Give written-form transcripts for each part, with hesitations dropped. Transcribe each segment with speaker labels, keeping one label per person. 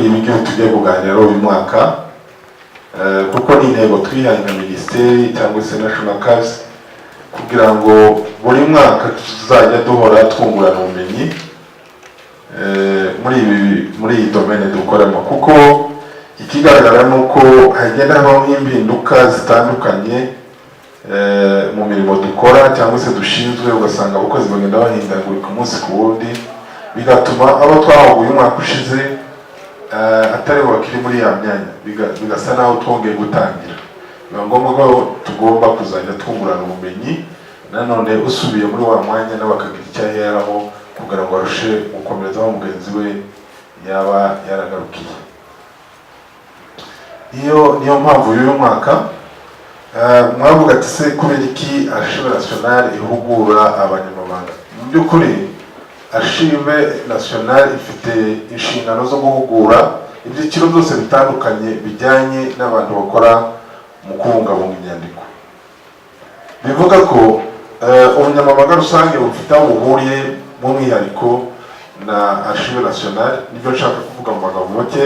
Speaker 1: Kuri ibi ngibi tugiye kuganiraho uyu mwaka, kuko ni intego twihaye nka minisiteri cyangwa se National Archives, kugira ngo buri mwaka tuzajya duhora twungurana ubumenyi muri iyi domaine dukoramo, kuko ikigaragara ni uko hagenda habaho impinduka zitandukanye mu mirimo dukora cyangwa se dushinzwe, ugasanga abakozi bagenda bahindagurika umunsi ku wundi, bigatuma abo twahuguye umwaka ushize atari bo bakiri muri ya myanya, bigasa naho twongeye gutangira. Biba ngombwa ko tugomba kuzajya twungurana ubumenyi, nanone usubiye muri wa mwanya nawe akagira icyo aheraho kugira ngo arushe gukomereza aho mugenzi we yaba yaragarukiye. Iyo niyo mpamvu y'uyu mwaka. Mwavuga ati: "Se kubera iki Archive Nationale ihugura abanyamabanga?" Mu by'ukuri, Archive Nationale ifite inshingano zo guhugura ibyiciro byose bitandukanye bijyanye n'abantu bakora mu kubungabunga inyandiko. Bivuga ko ubunyamabanga rusange bufite aho buhuriye by'umwihariko na Archive Nationale. Nibyo nshaka kuvuga mu magambo make.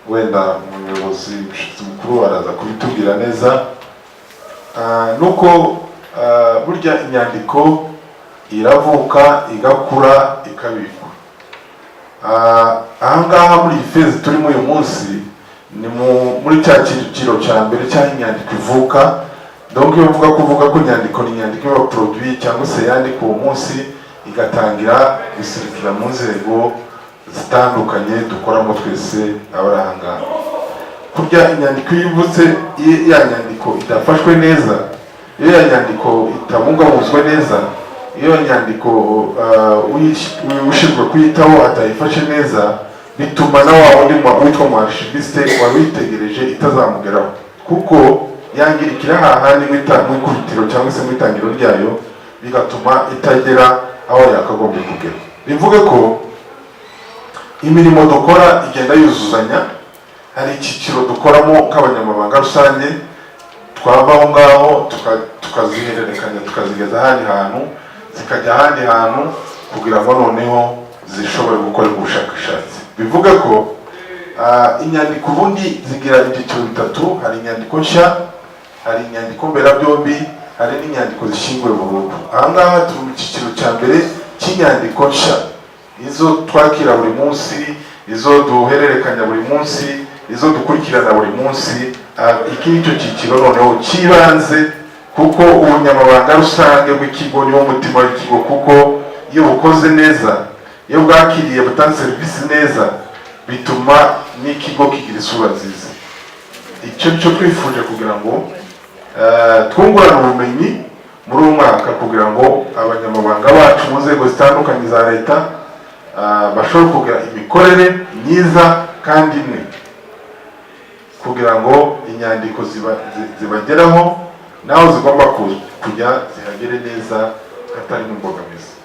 Speaker 1: Wenda umuyobozi, umushyitsi mukuru, araza kubitubwira neza. Nuko burya inyandiko iravuka, igakura, ikabikwa. Ahangaha muri iyi phase turimo uyu munsi ni muri cya cyiciro cya mbere cy'aho inyandiko ivuka. Donc iyo mvuga kuvuga ko inyandiko ni inyandiko iba produit cyangwa se yandikwa uwo munsi, igatangira gusirikira mu nzego zitandukanye dukoramo twese abari ahangaha. Kurya inyandiko iyo ivutse, iyo ya nyandiko idafashwe neza, iyo ya nyandiko itabungabunzwe neza, iyo nyandiko ushinzwe kuyitaho atayifashe neza, bituma na wa wundi witwa mu archiviste wari witegereje itazamugeraho, kuko yangirikira hahandi mu ikubitiro cyangwa se mu itangiro ryayo, bigatuma itagera aho yakagombye kugera. Bivuge ko imirimo dukora igenda yuzuzanya. Hari icyiciro dukoramo nk'abanyamabanga rusange, twava aho ngaho tukazihererekanya, tukazigeza ahandi hantu, zikajya ahandi hantu kugira ngo noneho zishobore gukorerwa ubushakashatsi. Bivuga ko inyandiko ubundi zigira ibyiciro bitatu: hari inyandiko nshya, hari inyandiko mberabyombi, hari n'inyandiko zishyinguwe burundu. Aha ngaha turi mu cyiciro cya mbere cy'inyandiko nshya, izo twakira buri munsi, izo duhererekanya buri munsi, izo dukurikirana buri munsi. Iki ni cyo cyiciro noneho cy'ibanze, kuko ubunyamabanga rusange bw'ikigo niwo mutima w'ikigo, kuko iyo bukoze neza, iyo bwakiriye, butanze serivisi neza, bituma n'ikigo kigira isura nziza. Icyo cyo twifuje kugira ngo twungurane ubumenyi muri uyu mwaka, kugira ngo abanyamabanga bacu mu nzego zitandukanye za leta bashobore kugira imikorere myiza kandi imwe, kugira ngo inyandiko zibageraho naho zigomba kujya zihagere neza hatarimo imbogamizi.